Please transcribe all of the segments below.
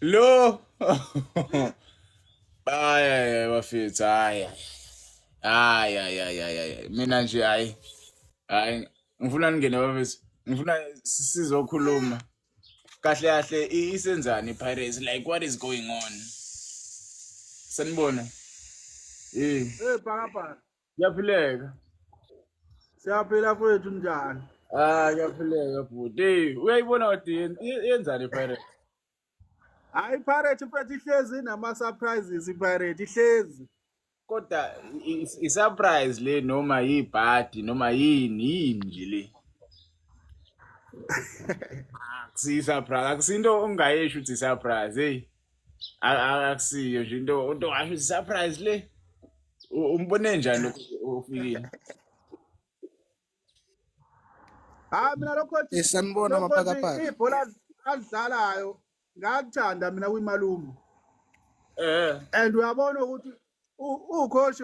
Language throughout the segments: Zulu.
Lo hayi bafethu, hayi hayi hayi hayi hayi, mina nje hayi hayi, ngifuna ningene bafethu, ngifuna sizokhuluma kahle kahle. Isenzani iPirates? Like, what is going on? Sanibona. Eh. Hey Bhakabhaka. Kuyaphileka. Siyaphila mfowethu, njani? Ah, kuyaphileka bhuti. Hey, uyayibona kodwa yenzani iPirates? Hayi, iPirates mfethu ihlezi inama surprises, iPirates ihlezi. Kodwa i-surprise le noma yibhadi noma yini yini nje le? Akusiyo i-surprise, akusinto ongayisho ukuthi i-surprise, hey. Akusiyo nje into ongasho ukuthi i-surprise le. Umbone njani lokhu ufikile? Hayi, mina lokho Eh, sanibona mapakapaka. Ibhola alidlalayo ngakuthanda mina kwiMalumo. Eh. And uyabona ukuthi ucoach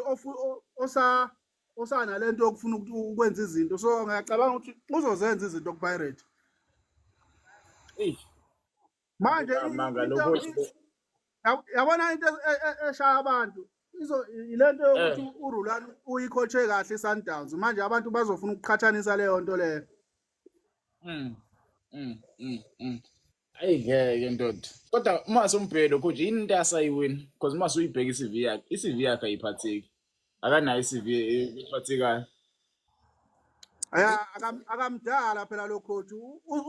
osa osana lento yokufuna ukwenza izinto, so ngiyacabanga ukuthi uzozenza izinto kuPirate. Eish. Manje Amanga lo coach. Yabona into eshaya abantu izo ilento yokuthi uRulani uyicoache kahle iSundowns, manje abantu bazofuna ukuqhathanisa leyo nto leyo. Ayi ngeke ndoda. Kodwa uma sombheke lo coach, yini into asayiwini? Because uma usuyibheka i-CV yakhe, i-CV yakhe ayiphatheki. Akanayo i-CV ephathekayo. Aya, akamdala phela lo coach,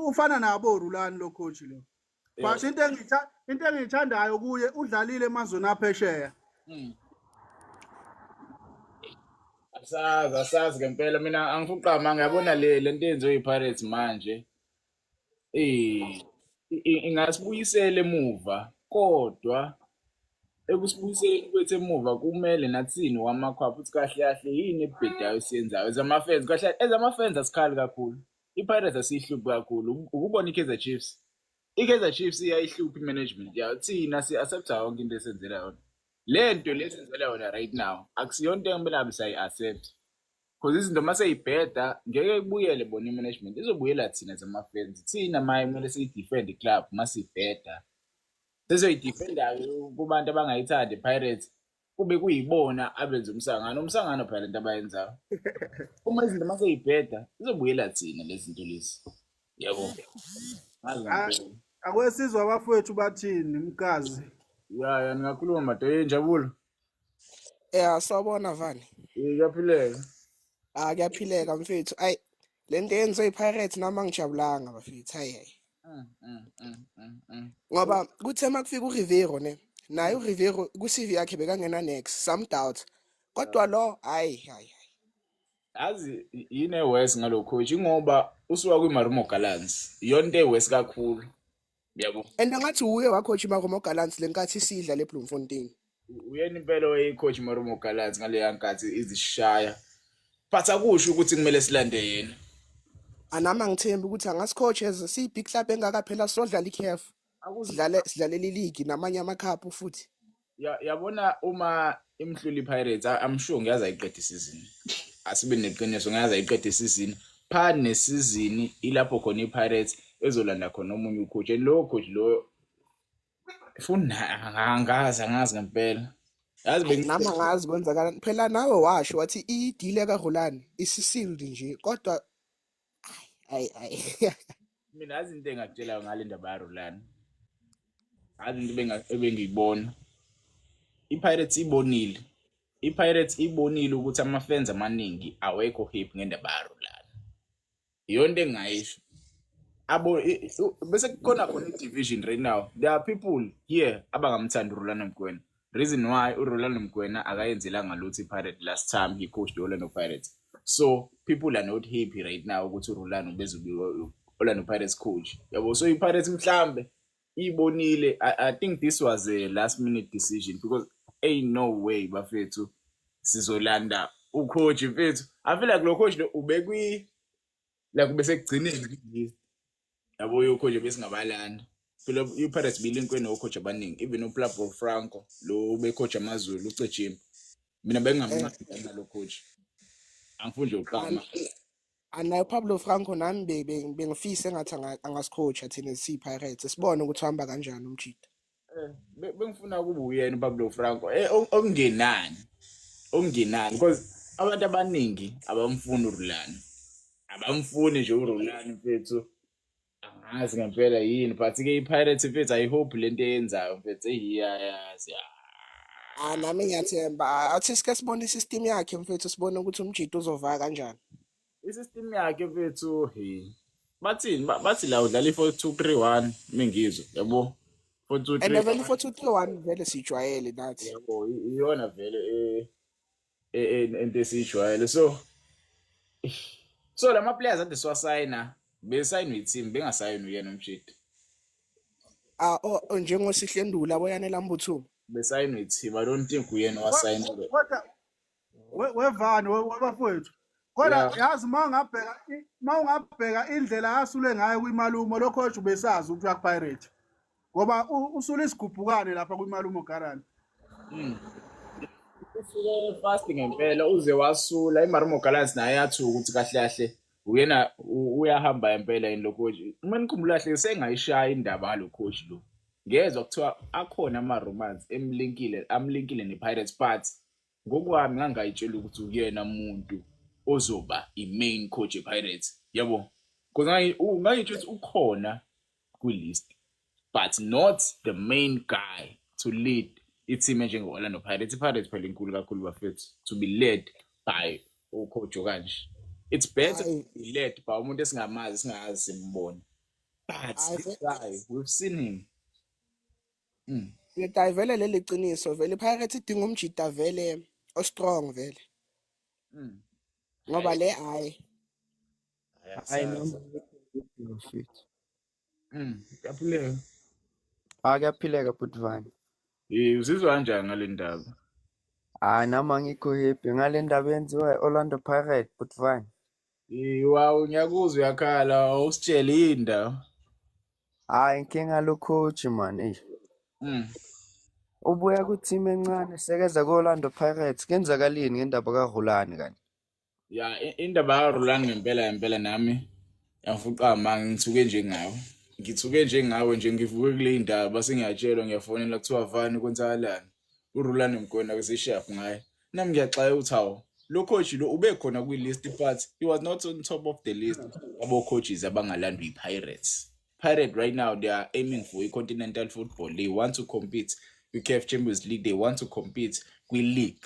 ufana nabo uRulani lo coach lo. But into engiyithandayo kuye, udlalile emazweni aphesheya. Asazi, asazi ngempela, mina angifuni uqamba, ngiyabona le lento eyenziwe yiPirates manje. Eh, ingasibuyisela emuva, kodwa ekusibuyiseleni kwethu emuva kumele nathini wamakhwapha ukuthi kahle kahle yini ebhedayo esiyenzayo ezama-fans. Kahle ezama-fans asikhali kakhulu, i-Pirates asiyihluphi kakhulu. Ukubona i-Kaizer Chiefs, i-Kaizer Chiefs iyayihlupha i-management yayo. Thina si-accepta yonke into esenzela yona. Le nto le esenzela yona right now akusiyona into ekumele ngabe siyayi-accept, because izinto uma seyibheda ngeke kubuyele bona i-management, izobuyela thina as ama-fans. Thina maye kumele siyi-defend i-club, uma sibheda sizoyidefenda-ke kubantu abangayithandi i-Pirates, kube kuyibona abenza umsangano, umsangano phela lento abayenzayo. Uma izinto uma seyibheda izobuyela thina lezi zinto lezi, yabo. Ngazi Ah. ngempela. Akwesizwe abafowethu bathini, mkazi? Ya, ningakhuluma madoda. Injabulo. Yeah, sawubona Vani. Eh, kuyaphileka. Ah, kuyaphileka mfethu. Ayi, lento yenziwe iPirates nami angijabulanga bafethu. Hayi hayi. Ngoba kuthe makufika uRiveiro ne, naye uRiveiro ku-CV yakhe bekangena next, some doubt. Kodwa lo, hayi hayi hayi. Yazi yini e-worse ngalo coach? Ingoba usuka kwi-Marumo Gallants, iyona into e-worse kakhulu, yabo. And angathi uye wacoach iMarumo Gallants lenkathi isidla leBloemfontein. Uyena impela owayeyicoach Marumo Gallants ngaleya nkathi izishaya, but akusho ukuthi kumele silande yena. Anami angithembi ukuthi angasicoach as siyi-big club engaka phela, sodlala i-CAF. Sidlale, sidlalela iligi namanye amacup futhi. Ya, yabona uma imhluli Pirates, I'm sure ngiyazi ayiqeda isizini. Asibe neqiniso, ngiyazi ayiqeda isizini. Phakathi nesizini ilapho khona iPirates ezolanda khona omunye ucoach, and lowo coach lo funa angazi, angazi ngempela. Yazi Nami angazi kwenzakalani phela. Nawe washo wathi i-deal kaRulani isisealed nje, kodwa hayi hayi. Mina yazi into engakutshela ngale ndaba yaRulani. Yazi into ebengiyibona. iPirates ibonile. iPirates ibonile ukuthi ama-fans amaningi awekho happy ngendaba yaRulani. Iyona into engingayisho. Abo bese kukhona khona i-division right now. There are people here abangamthandi uRulani Mokwena. Reason why, uRulani Mokwena akayenzelanga lutho iPirates last time he coached the Orlando Pirates. So people are not happy right now ukuthi uRulani ubezobe Orlando Pirates coach. Yabo, so iPirates mhlambe ibonile. I think this was a last minute decision because ain't no way bafethu sizolanda ucoach mfethu. I feel like lo coach lo ubekwi like ubesekugcineni kwi-list yabo yo-coach besingabalanda. Phela i-Pirates bilinkwe no-coach abaningi, even uPablo Franco lo ubecoach AmaZulu uCejimba. Mina bengingamncandi nalo coach. Angifuni nje uqamba. Anayo Pablo Franco nami bengifisa engathi angasicoacha thina siyi-Pirates, sibone ukuthi uhamba kanjani umjida. Bengifuna kube uyena uPablo Franco, okungenani because abantu abaningi abamfuni uRulani, abamfuni nje uRulani mfethu. Angazi ngempela yini, but ke iPirates mfethu, I hope lento eyenzayo mfethu eyiyayazi. Ah, nami ngiyathemba. Athi sike sibone isystem yakhe mfethu, sibone ukuthi umjida uzovaka kanjani. Isystem yakhe mfethu, he, bathini? Bathi la udlala i-4-2-3-1, mingizwe yabo, 4-2 And 3 vele i-4-2-3-1 vele sijwayele nathi. Yabo, iyona vele into esiyijwayele. So lama players ade siwasayina besayinwe i-team, bengasayini uyena umjidi. Ah, oh, njengoSihlendula boyanela Mbuthuma. Besayinwe i-team, I don't think uyena owasayina. Kodwa wevani wabafowethu, kodwa yazi uma ungabheka indlela asule ngayo kwiMarumo lo coach, ubesazi ukuthi uyaku-Pirate ngoba usule isigubhukane lapha kwiMarumo Gallants. Usuke fast ngempela, uze wasula iMarumo Gallants naye yathuka ukuthi kahle kahle uyena uyahamba impela yini lo coach. Uma nikhumbula kahle, sengayishaya indaba ngalo coach lo, ngezwa kuthiwa akhona ama-rumors emlinkile, amlinkile ne-Pirates, but ngokwami ngangayitshela ukuthi uyena muntu ozoba i-main coach e-Pirates, yabo, because ngangitsho ukuthi ukhona kwi-list but not the main guy to lead i-team enjenge-Orlando Pirates. I-Pirates phela inkulu kakhulu bafethu to be led by ucoach okanje. It's better Hhayi. to be led by umuntu esingamazi, singazi simbone, but Hhayi, this guy, we've seen him. Hayi, vele leli qiniso vele, iPirates idinga umjida vele o-strong vele. Ngoba le, hayi. Hayi noma mfethu. Kuyaphileka. Ah, kuyaphileka bhuti Vani. Uzizwa kanjani ngale ndaba? Hayi, nami angikho happy ngale ndaba eyenziwa i-Orlando Pirates, bhuti Vani. Wow, ngiyakuzwa uyakhala, awusitshele yini indaba? Hayi, inkinga lo coach man, eish. Ubuya ku-team encane sekeza ku-Orlando Pirates, kuyenzakalini ngendaba kaRulani kani? Ya, indaba kaRulani ngempela ngempela nami yangifuqa amanga, ngithuke njengawe. Ngithuke njengawe nje, ngivuke kule ndaba sengiyatshelwa, ngiyafonela kuthiwa, "Vani, kwenzakalani? URulani Mokwena kusishaphi ngaye?" Nami ngiyaxaya ukuthi hawu, lo coach lo ube khona kwi-list but he was not on top of the list abo coaches abangalandwa i-Pirates. Pirate right now, they are aiming for i-continental football. They want to compete kwi-CAF Champions League, they want to compete kwi-league.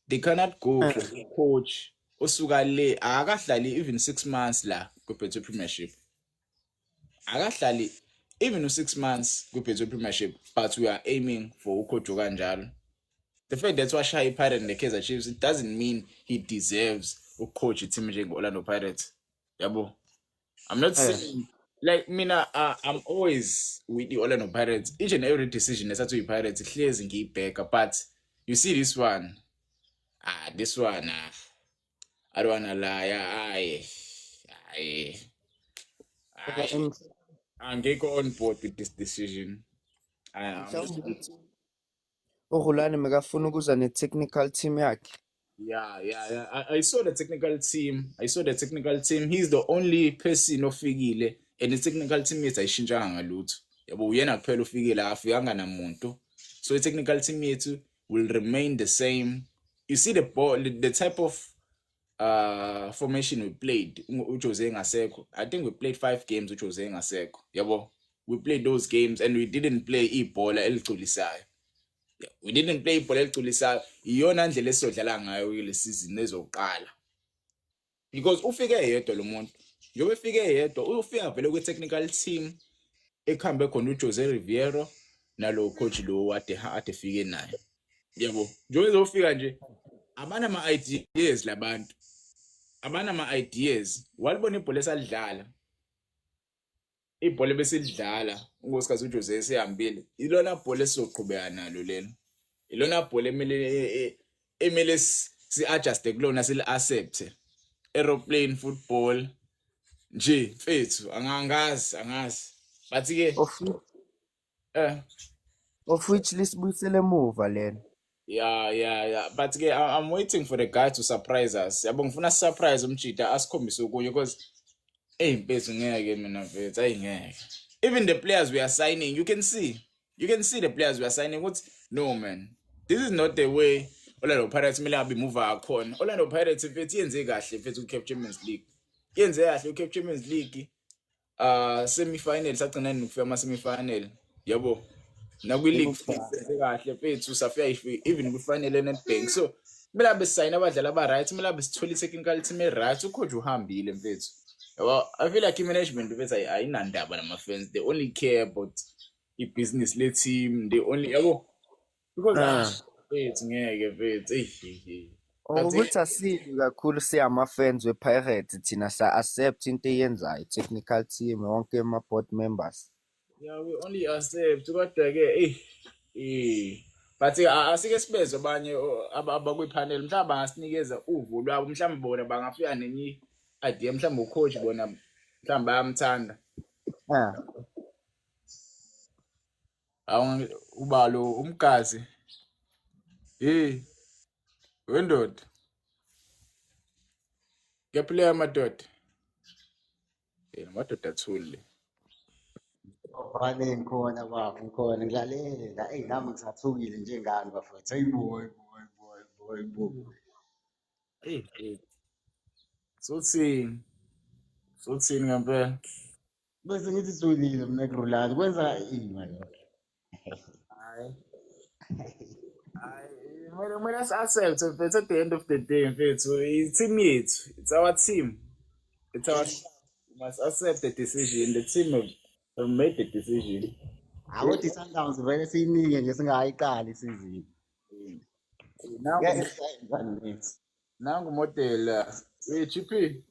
They cannot go for a coach osuka le akahlali even 6 months la kwi-Betway Premiership. Akahlali even u-6 months kwi-Betway Premiership, but we are aiming for ucoach kanjalo. The fact that washaya i-Pirate ne-Kaizer Chiefs, it doesn't mean he deserves ukucoach i-team njenge-Orlando Pirates. Yabo. I'm not saying like mina, I'm always with the Orlando Pirates. Each and every decision esathiwa i-Pirates hlezi ngiyibheka, but you see this one, ah, this one, ah, I don't wanna lie, aye aye aye, angekho on board with this decision. I'm just Mhlawumbe uRulani bekafuna ukuza ne-technical team yakhe. Yeah. I saw the technical team. I saw the technical team. He's the only person ofikile and the technical team yethu ayishintshanga ngalutho. Yabo, uyena kuphela ofikile, akafikanga namuntu. So the technical team yethu will remain the same. You see the ball, the type of formation we played uJose engasekho. I think we played 5 games uJose engasekho. Yabo. We played those games and we didn't play ibhola eligculisayo. We didn't play ibhola eligculisayo. Iyona ndlela esizodlala ngayo kule season ezoqala. Because ufike yedwa lo muntu. Njengoba efike yedwa, ufika vele kwi-technical team ekuhambe khona uJose Riveiro nalo coach lo ade fike naye. Yabo, njengoba ezofika nje abanama ideas labantu. Abanama ideas. Walibona ibhola esalidlala. Ibhola besilidlala unkosikazi uJose esehambile. Ilona bhola esizoqhubeka nalo lelo. Ilona bhola emele si-adjuste kulona, sili-accept. Aeroplane football nje mfethu, angazi angazi. But ke Of which lisibuyisele emuva lena. Yeah. But ke I'm waiting for the guy to surprise us. Yabo, ngifuna surprise umjita, asikhombise okunye, because hey mfethu, ngeke mina mfethu, ayi ngeke. Even the players we are signing, you can see. You can see the players we are signing, ukuthi no man. This is not the way Orlando Pirates kumele ngabe move akhona. Orlando Pirates mfethu yenze kahle mfethu ku-CAF Champions League. Yenze kahle ku-CAF Champions League. Semi final, sagcina nokufika ama semi final. Yabo. Nakwi league senze kahle mfethu, safika even kwi-final e-Nedbank. So kumele abe sisayina abadlali aba-right, kumele abe sithole i-technical team e-right. Ucoach uhambile mfethu. Yabo, I feel like i-management mfethu ayinandaba nama-fans. They only care about i-business le-team. They only, yabo, because mfethu ngeke mfethu. Eyi, hey, hey. But Ukuthi asilwi kakhulu siyama-fans we-Pirates, thina sa-accept into eyenzayo i-technical team, wonke ama-board members. Yeah, we only accept, kodwa ke eh but asike sibezwe abanye abakwi-panel, mhlawumbe bangasinikeza uvo lwabo, mhlawumbe bona bangafika nenye idea, mhlawumbe ucoach bona mhlawumbe bayamthanda. Awu, ubalo umgazi. Hey, wendoda. Kuyaphileka madoda. Eh, madoda athule. Vale, ngikhona bafo, ngikhona, ngilalele la. Eyi, nami ngisathukile njengani bafowethu. Hayibo, hayibo, hayibo, hayibo, hayibo. Eh, eh. Sothini? Sothini ngempela? Bese ngithi thulile mina kuRulani. Kwenza ini manje? Hayi. Hayi, kumele si-accept mfethu, at the end of the day mfethu, i-team yethu, it's our team. It's our team. We must accept the decision. The team have made the decision. Akuthi i-Sundowns vele siyinike nje singayiqali isizini. Nangu Ngeke sisayenzani nethi. Nangu model. Hey GP.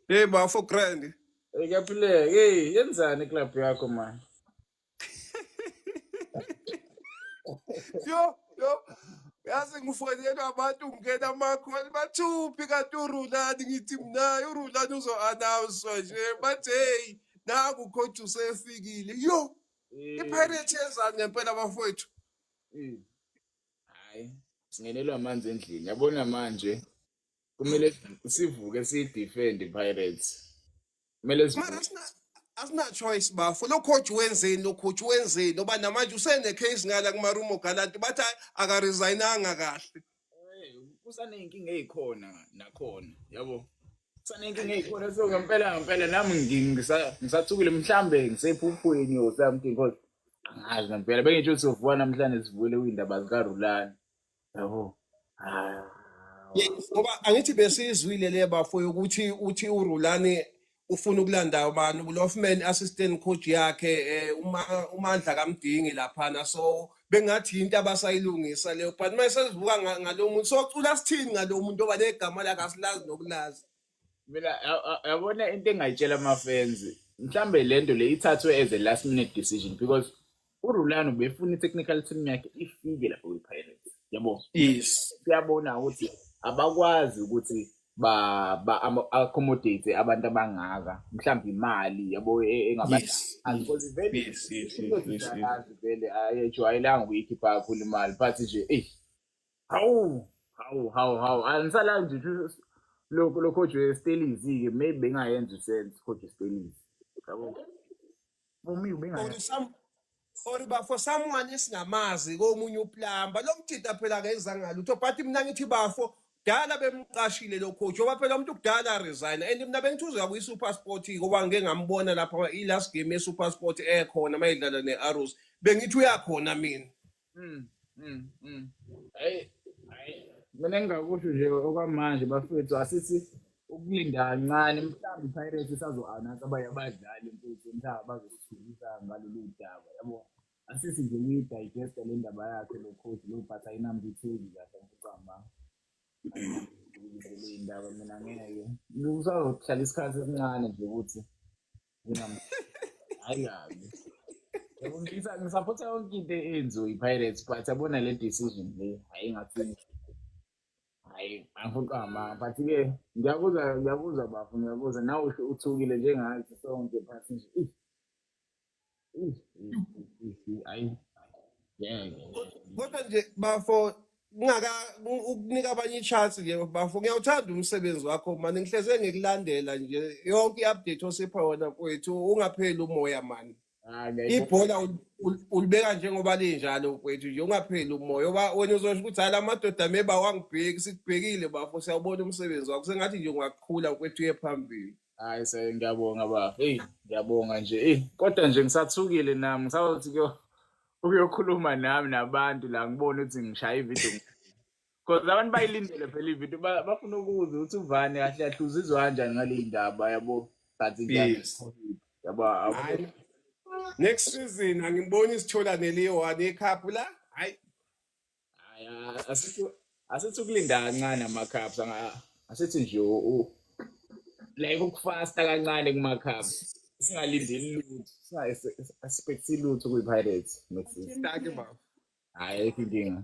Hey bafo, grand. Hey, kuyaphileka. Hey, yenzani iclub yakho man? Yo, yo. Yazi ngifonelwa abantu, ngingena ama-call, bathi uphi kanti uRulani? Ngithi mina uRulani uzo-announce nje, bathi hey, nangu coach usefikile. Yo, i-Pirates yenzani ngempela bafowethu? Hayi, singenelwa amanzi endlini. Yabona manje kumele sivuke siyi-defend i-Pirates. Kumele Mara sivuke. asina choice bafo. Lo coach wenzeni? Lo coach wenzeni? Ngoba namanje usene case ngala kuMarumo Gallants, bathi akaresignanga kahle. Hey, kusaney'nkinga ey'khona nakhona, yabo. Kusaney'nkinga ey'khona, so ngempela ngempela nami ngisathukile, mhlambe ngisephuphweni or something, because angazi ngempela, bengitsho ukuthi sovuka namhlanje sivukele kuy'ndaba zikaRulani, yabo. Ah. Yes, ngoba angithi besizwile le bafo yokuthi uthi uRulani ufuna ukulanda ubani, uLofman, assistant coach yakhe, uMandla kaMdingi laphana, so bengathi into abasayilungisa leyo, but mase sesivuka ngalo muntu, so cula sithini ngalo muntu oba negama lakhe asilazi nokulazi. Mina yabona into engayitshela ama-fans, mhlambe lento le ithathwe as a last minute decision, because uRulani ubefuna i-technical team yakhe ifike lapho kwi-Pirates, yabo. Siyabona ukuthi abakwazi ukuthi ba accommodate abantu abangaka, mhlawumbe imali yabo engaba because vele siyazi vele ayejwayelanga ukuyikhipha kakhulu imali, but nje eyi, hawu hawu hawu hawu, angisala nje lokho lo coach we-Stellies-ke, maybe bengayenza i-sense coach we-Stellies, yabo, for me Or bengayenza. Some or ba for someone esingamazi komunye uplumber, lo mthita phela akenzanga lutho, but mina ngithi bafo dala bemqashile lo coach, ngoba phela umuntu kudala resign, and mina bengithi uzoya kwi-Super Sport, ngoba ngike ngambona lapha i-last game ye-Super Sport ekhona mayidlala ne-Arrows, bengithi uyakhona mina. Hayi hayi, mina engingakusho nje okwamanje bafethu, asithi ukulinda kancane, mhlawumbe i-Pirates isazo-announce abanye abadlali mfethu, mhlawumbe bazosithulisa ngalolu daba, yabo. Asithi nje ukuyi-digest-a le ndaba yakhe lo coach lo, but ayinambitheki kahle ngicabanga. Le ndaba mina ngeke. Kusazohlala isikhathi esincane nje ukuthi hayi kabi. Yabo, ngisapotha yonke into eyenziwe i-Pirates, but yabona le decision le, hayi ngathi hayi, angifuni, but-ke ngiyakuzwa, ngiyakuzwa bafo, ngiyakuzwa nawe uthukile njengathi sonke, but nje hayi ngeke. Kodwa nje bafo Kungaka ukunika abanye i-chance nje bafo. Ngiyawuthanda umsebenzi wakho mani, ngihleze ngikulandela nje yonke i-update osipha wona mfowethu, ungapheli umoya mani. Hayi, ngiyayibonga. Ibhola ulibeka njengoba linjalo mfowethu nje, ungapheli umoya. Oba wena uzosho ukuthi hayi la madoda maybe awangibheki, sikubhekile bafo, siyawubona umsebenzi wakho. Sengathi nje ungakhula mfowethu uye phambili. Hayi se ngiyabonga baba. Hey, ngiyabonga nje. Hey, kodwa nje ngisathukile nami ngisazothi ukuyokhuluma nami nabantu la ngibone ukuthi ngishaya ivideo. Because abantu bayilindele phela ivideo, bafuna ukuzwa ukuthi uvane kahle kahle uzizwa kanjani ngale ndaba yabo. But Yes. yabo. Hayi. Next season angiboni sithola neliyi-one icup la. Hayi. Hayi, asithi ukulinda kancane ama-cups, asithi nje like ukufasta kancane kuma-cups, singalindeli lutho, singa-expect lutho kwi-Pirates next season. Thank you baba. Hhayi, ayikho inkinga.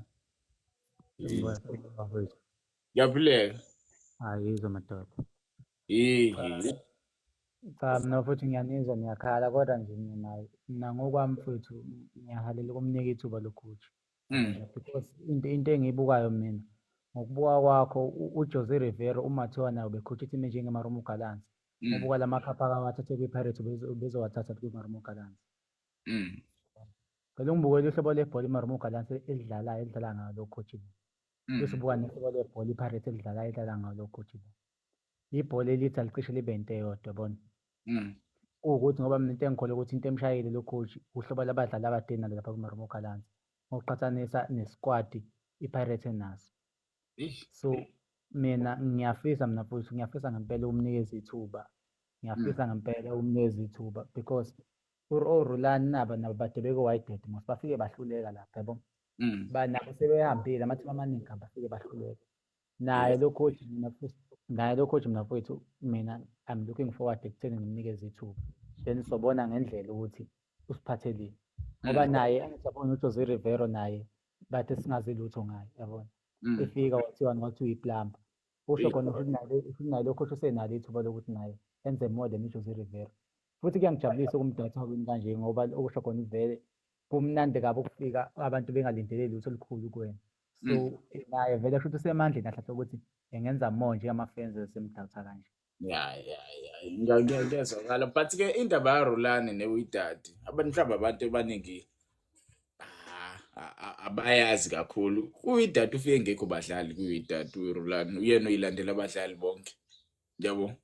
Bafowethu. Ngiyaphileka. Hayi, yizwa madoda. Ihe. Cha, mina futhi ngiyanizwa niyakhala, kodwa nje mina ngokwami mfowethu ngiyahalela ukumnika ithuba lo coach. Because into engiyibukayo mina ngokubuka kwakho uJose Rivero uma kuthiwa naye ubecoach team enjenge-Marumo Gallants. Ubuka la makhapha akawathathe kwi-Pirates ubezowathatha kwi-Marumo Gallants. Phela ungibukela uhlobo lwebhola i-Marumo Gallants elidlalayo elidlala ngayo lo coach lo. Bese ubuka nehlobo lwebhola i-Pirates elidlalayo edlala ngayo lo coach lo. Ibhola elithi alicishe libe into eyodwa, yabona. Kuwukuthi ngoba mina into engikholwa ukuthi into emshayile lo coach uhlobo labadlali abade nalo lapha kwi-Marumo Gallants ngokuqhathanisa nesquad i-Pirates enaso. So mina ngiyafisa, mina futhi ngiyafisa ngempela ukumnikeza ithuba. Ngiyafisa ngempela ukumnikeza ithuba because oRulani naba nabo bade beko-Wydad mos bafike bahluleka lapha, yabo. Nabo sebehambile amathim amaningi bafike bahluleka. Naye lo coach mina futhi, naye lo coach mina mfowethu, mina I'm looking forward ekutheni ngimnikeze ithuba. Then sobona ngendlela ukuthi usiphathelile. Ngoba naye angithi yabona uJose Rivero naye bathe singazi lutho ngaye, yabona. Efika kwathiwa ngathi uyiplumber. Usho khona ukuthi naye lo coach usenalo ithuba lokuthi naye enze more than uJose Rivero. Futhi kuyangijabulisa ukumdonsa kwini kanje ngoba okusho khona vele kumnandi kabi ukufika abantu bengalindele lutho olukhulu kuwena. So naye vele kusho ukuthi usemandleni ahlahle ukuthi engenza more njengama-fans esemdawutha kanje. Ya, ngiyazwakala, but ke indaba yaRulani neWydad, abantu mhlawumbe abantu abaningi abayazi kakhulu. KuWydad ufike ngekho badlali, kuWydad uRulani uyena oyilandela abadlali bonke. Yabo.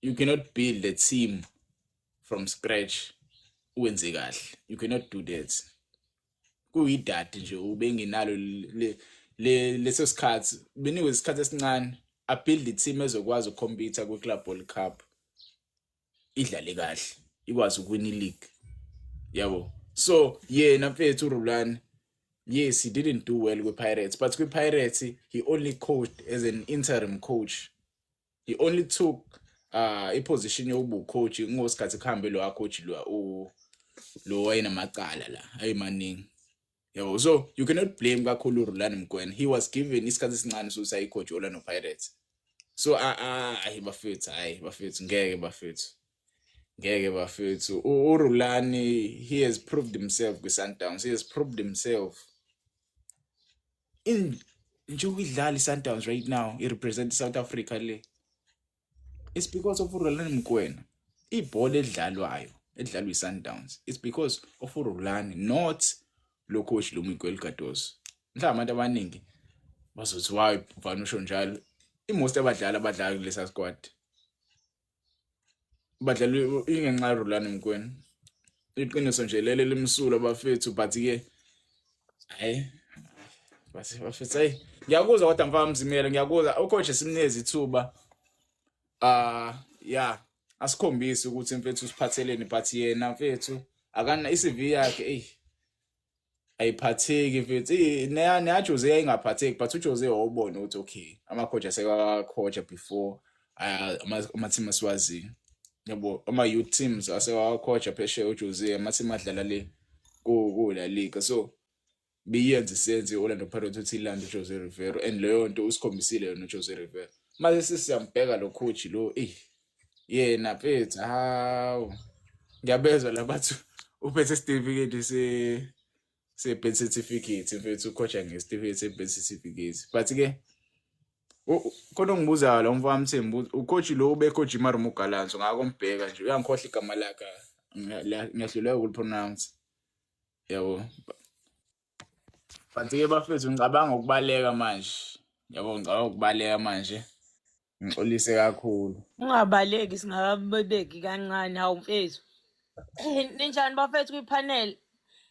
You cannot build a team from scratch uwenze kahle. You cannot do that. KuWydad nje ubengenalo leso sikhathi, benikwe isikhathi esincane abuild i-team ezokwazi ukucompete kwi-Club World Cup, idlale kahle, ikwazi ukuwina i-league, yabo. So yena mfethu uRulani, yes, he didn't do well kwi-Pirates, but kwi-Pirates he only coached as an interim coach. He only took i-position yokuba ucoach ngosikhathi kuhambe lo coach lo lo wayenamacala la ayimaningi, yabo. So you cannot blame kakhulu uRulani Mokwena. He was given isikhathi esincane sokuthi ayicoach Orlando Pirates. So hayi bafethu, hayi bafethu, ngeke bafethu, ngeke bafethu. uRulani, he has proved himself kwi-Sundowns. He has proved himself in nje ukudlala i-Sundowns. Right now i represent South Africa le, it's because of uRulani Mokwena. Ibhola edlalwayo edlalwa i-Sundowns, it's because of uRulani, not lo coach lo Miguel Cardoso. Mhlawumbe abantu abaningi bazothi, "Why mfana usho njalo?" I-most abadlali abadlala kulesa squad badlala ingenxa yaRulani Mokwena. Iqiniso nje lele limsulwa bafethu, but ke hayi bafethu, hayi, ngiyakuzwa kodwa mfana Mzimela, ngiyakuzwa. Ucoach simnikeze ithuba, yeah, asikhombise ukuthi mfethu usiphatheleni, but yena mfethu akana iCV yakhe, ey, ayiphatheki mfethu. Neya Jose yayingaphatheki, but uJose wawubona ukuthi okay, ama-coach asekacoacha before ama-team asiwaziyo, yabo, ama-youth teams asewacoacha phesheya uJose, ama-team adlala le ku La Liga. So biyenza isense i-Orlando Pirates ukuthi ilande uJose Rivero, and leyo nto usikhombisile yona uJose Rivero. Mase sesiyambheka lo coach lo, eh, yena mfethu, hawu, ngiyabezwa la bathi uphethe isitifiketi se se-birth certificate mfethu, ucoacha ngesitifiketi se-birth certificate. But-ke khona ongibuzayo lo mfowami Thembu, ucoach lo ubecoach iMarumo Gallants, ngako mbheka nje uyangikhohlwa igama lakhe, ngiyahluleka ukulipronounce yabo. But-ke bafethu ngicabanga ukubaleka manje yabo, ngicabanga ukubaleka manje, ngixolise kakhulu. Ungabaleki, singakabebeki kancane. Hawu mfethu. Ninjani bafethu kwipanel?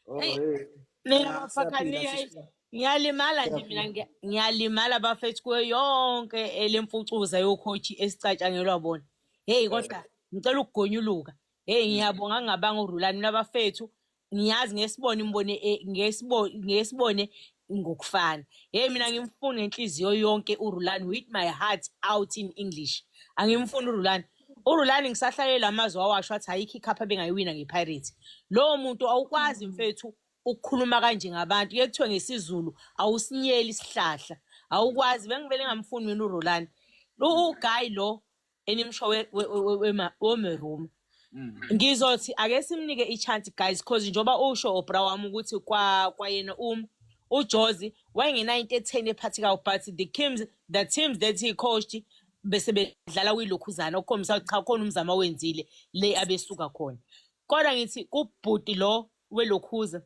Oh, Eyi, hey. mina Ya, siyaphila bafakhaniya sister. ngiyalimala nje mina, ngiyalimala bafethu kuyo yonke lemfucuza yocoach esicatshangelwa bona. Hey kodwa ngicela ukugonyuluka. Hey ngiyabonga ngingabanga uRulani mina bafethu, ngiyazi ngesibone imbone ngesibone ngokufana. Hey mina ngimfuna ngenhliziyo yonke uRulani, with my heart out in English. Angimfuni uRulani. uRulani ngisahlalela amazwi awasho athi ayikho icup abengayiwina ngePirates. Lowo muntu awukwazi mfethu ukukhuluma kanje ngabantu, kuye kuthiwe ngesiZulu awusinyeli isihlahla, awukwazi. Bengivele ngamfuni mina uRulani. Uguy lo enimsho weMerumo, ngizothi ake simnike i-chance guys, cause njengoba usho obra wami ukuthi kwayena uJozi wayengenayo into etheni ephathekayo, but the teams that he coached bese bedlala kwilokhuzana, okukhombisa ukuthi cha khona umzamo awenzile le abesuka khona. Kodwa ngithi kubhuti lo welokhuza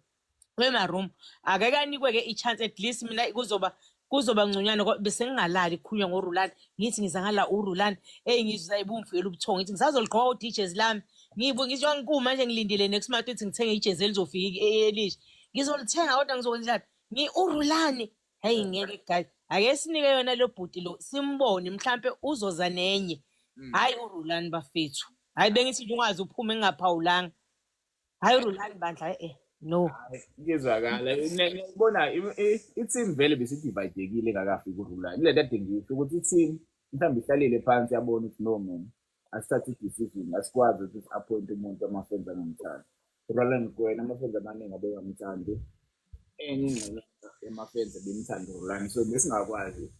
weMarumo akeke anikwe-ke i-chance, at least mina kuzoba ngconywana. Bese ngingalali kukhulunywa ngoRulani, ngithi ngiza ngala uRulani, eyi ngizwa ibumfikela ubuthongo, ngithi ngisazoligqoka ijezi lami, ngibuye ngisho ngikuma nje ngilindile next month ukuthi ngithenge ijezi elizofika elisha, ngizolithenga kodwa ngizokwenza njani uRulani. Hey ngeke guys, ake sinike yona lo bhuti lo simbone, mhlampe uzoza nenye. Hayi uRulani bafethu, hayi bengithi nje ungaze uphume ngingaphawulanga. Hayi uRulani bandla, no. Kuyezwakala. Ngiyabona i-team vele besidividekile engakafiki uRulani. Kule nto ade ngisho ukuthi i-team mhlawumbe ihlalile phansi yabona ukuthi no man, asithathe i-decision, asikwazi ukuthi si-appoint umuntu ama-fans angamthandi. Rulani Mokwena ama-fans amaningi abengamthandi. Enye ingxenye yama-fans ebimthanda uRulani, so besingakwazi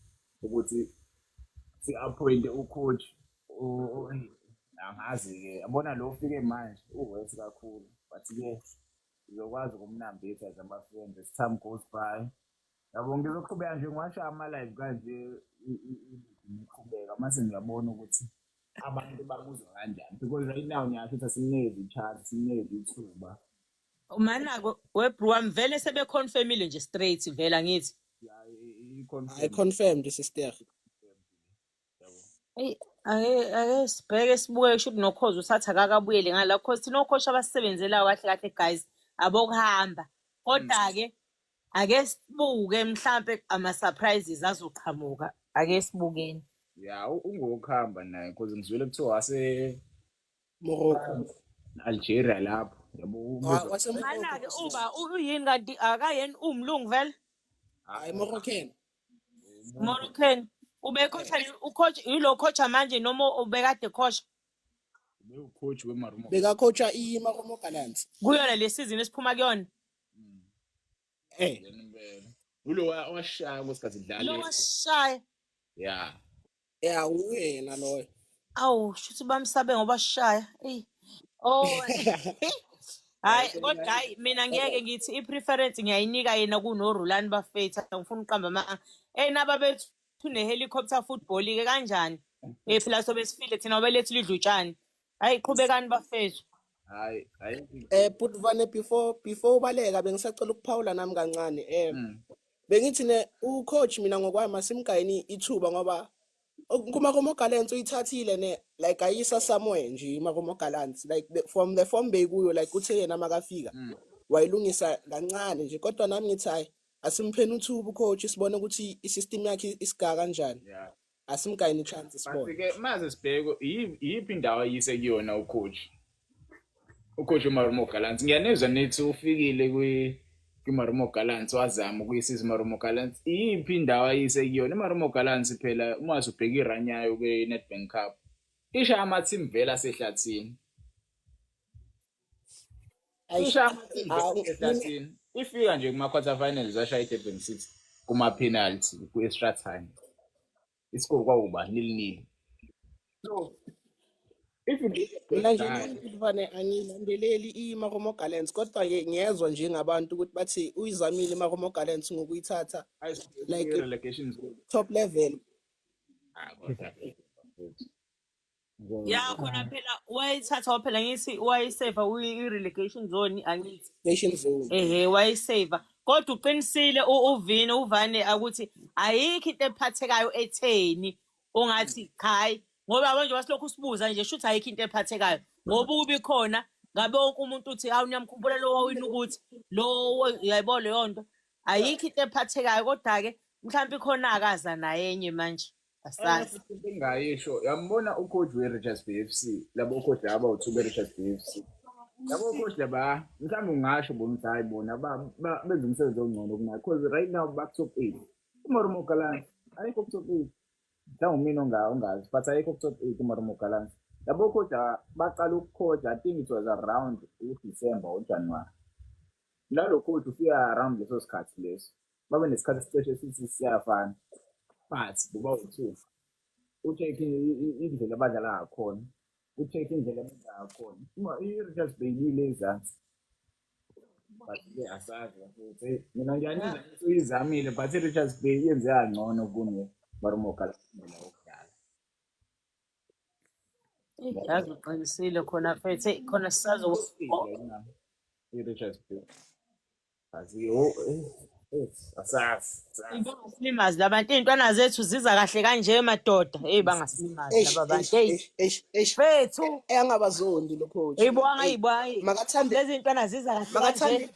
ukuthi si-appointe ucoach angazi-ke yabona lo ufike manje uworse kakhulu, but-ke sizokwazi ukumnambitha as ama-fans as time goes by yabo. Ngizoqhubeka nje ngiwasha ama-live kanje ngiqhubeka mase ngiyabona ukuthi abantu bakuzwa kanjani, because right now ngiyasho ukuthi asimnikeze i-chance, simnikeze ithuba. Manako webru vele sebe-confirmile nje straight vele angithi. Ya, I i-confirm confirmed sister. Yabo. Eyi ake sibheke sibuke, kusho ukuthi nokhozi usathi akakabuyele ngala, cause thina ocoach abasisebenzelayo kahle kahle guys abokuhamba. Kodwa-ke ake sibuke mhlampe ama-surprises azoqhamuka, ake sibukeni. Ya, ungokuhamba naye because ngizwile kuthiwa wase Morocco. Algeria lapho yabo ubizwa. Wase Morocco. Mana-ke uba uyini kanti akayeni uwumlungu vele? Hayi, Moroccan. Moroccan. Ubecoacha ucoach yilo coacha manje noma ubekade coach? Bewucoach weMarumo. Bekacoacha iMarumo Gallants. Kuyona le season esiphuma kuyona? Eh. Yena impela ulo washaya kwesikhathi Lo idlala. washaya. Ya. Yeah, uyena loyo. Awu shuthi bamsabe ngoba shaya. Eyi. Oh. Hayi kodwa hayi mina ngeke ngithi i-preference ngiyayinika yena kunoRulani bafethu, angifuni ukuqamba amanga. Naba bethu ne-helicopter football ke kanjani? Phela sobe sifile thina belethu lidla utshani. Hayi qhubekani bafethu. Hayi hayi. But Vane, before ubaleka bengisacela ukuphawula nami kancane. Bengithi ne ucoach mina ngokwami asimgayini ithuba ngoba kuMarumo Gallants uyithathile ne like ayisa somewhere nje iMarumo Gallants, like from the form bekuyo, like uthe yena makafika wayilungisa kancane nje, kodwa nami ngithi hayi asimpheni uthuba ucoach sibone ukuthi isystem yakhe isiga kanjani. Asimgayini ichance sibone. But-ke maze sibheke iyiphi indawo ayise kuyona ucoach uMarumo Gallants. Ngiyanizwa nithi ufikile kwi-Marumo Gallants wazama ukuyisiza iMarumo Gallants. Iyiphi indawo ayise kuyona iMarumo Gallants? Phela uma usubheka irun yayo kwi-Nedbank Cup, ishaya ama-team vele asehlathini. Ayish, Ishaya ama-team vele awu, mina asehlathini. Ifika nje kuma-quarter finals washaya i-Durban City kuma-penalty ku-extra time. Iscore kwawuba 0-0. So If you get a Mina good nje guy, Ntwana angiyilandeleli iMarumo Gallants, kodwa-ke ngiyezwa njengabantu ukuthi bathi uyizamile iMarumo Gallants ngokuyithatha like relegation zone. top level. Ah, kodwa bafethu. Ya khona phela wayithatha phela ngithi wayiseva i-relegation zone, angithi? Nation zone. Ehe, wayiseva. Kodwa uqinisile uVini uvane ukuthi ayikho into ephathekayo etheni ongathi hayi, ngoba manje wasilokhu sibuza nje, shuthi ayikho into ephathekayo, ngoba ubi khona ngabe wonke umuntu uthi hawu, niyamkhumbula lo wawina ukuthi lo, uyayibona leyo nto, ayikho into ephathekayo. Kodwa-ke mhlawumbe ikhona akaza naye enye manje, asazi. Futhi into engingayisho, yambona ucoach we-Richards Bay FC, labo coach laba abawu-2 be-Richards Bay FC, labo coach laba, mhlawumbe ungasho bona ukuthi hayi, bona benza umsebenzi ongcono kunayo, because right now baku-top 8. UMarumo Gallants ayikho ku-top 8. Mhlawumbe mina ongazi, but ayikho ku-top 8 uMarumo Gallants. Labo coach baqala ukucoach, I think it was around uDecember or January. Nalo coach ufika around leso sikhathi leso, babe nesikhathi esicishe sithi siyafana, but bobawu-2. U-check indlela abadlala ngakhona, u-check indlela abenza ngakhona, i-Richards Bay ile ezansi, but-ke asazi bafethu. Hey, mina ngiyanizwa ukuthi uyizamile, but i-Richards Bay yenze kangcono kune-Marumo Gallants okudlala. Yazi uqinisile khona mfethu. Eyi, khona sisazo. Right now i-Richards Bay, but oh, asazi, asazi. Bangasilimazi labantu, iy'ntwana zethu ziza kahle kanje madoda. Eyi, bangasilimazi Eish, laba eish, bantu, eyi. Eish, eish, eish. Fethu. Engabazondi lo coach. Eyi bonga, Eyi, eyi bonga, makathande lezi ntwana ziza kahle kanje. Makathande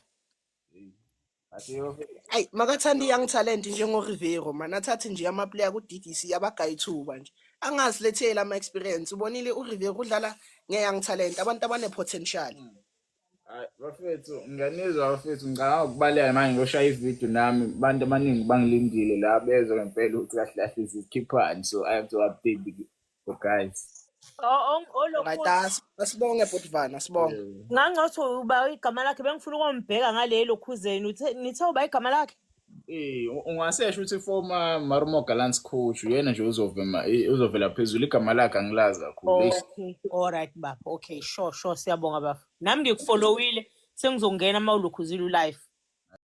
But yo, ayi, makathanda i-young talent njengo-Rivero man, athathe nje ama-player ku-DDC abagaye ithuba nje, angasiletheli ama-experience. Ubonile uRivero udlala nge-young talent, abantu abane-potential. Hayi bafethu, ngiyanizwa bafethu, ngicabanga ukubaleka manje ngiyoshaya ividiyo nami, abantu abaningi bangilindile la, bezwe ngempela ukuthi kahle kahle zikhiphani, so I have to update the guys. Right, Olokhu asibonge bhutivana, asibonge. Ngangathi uba igama lakhe, bengifuna ukumbheka ngalelo khuzeni, uthe nithe uba igama lakhe. Ungasesho ukuthi former Marumo Gallants coach, uyena nje uzovema uzovela phezulu, igama lakhe angilazi kakhulu. Eish. Okay, alright baba, okay, sure, siyabonga baba, nami ngikufollowile, sengizongena uma ulokhuzile ulive.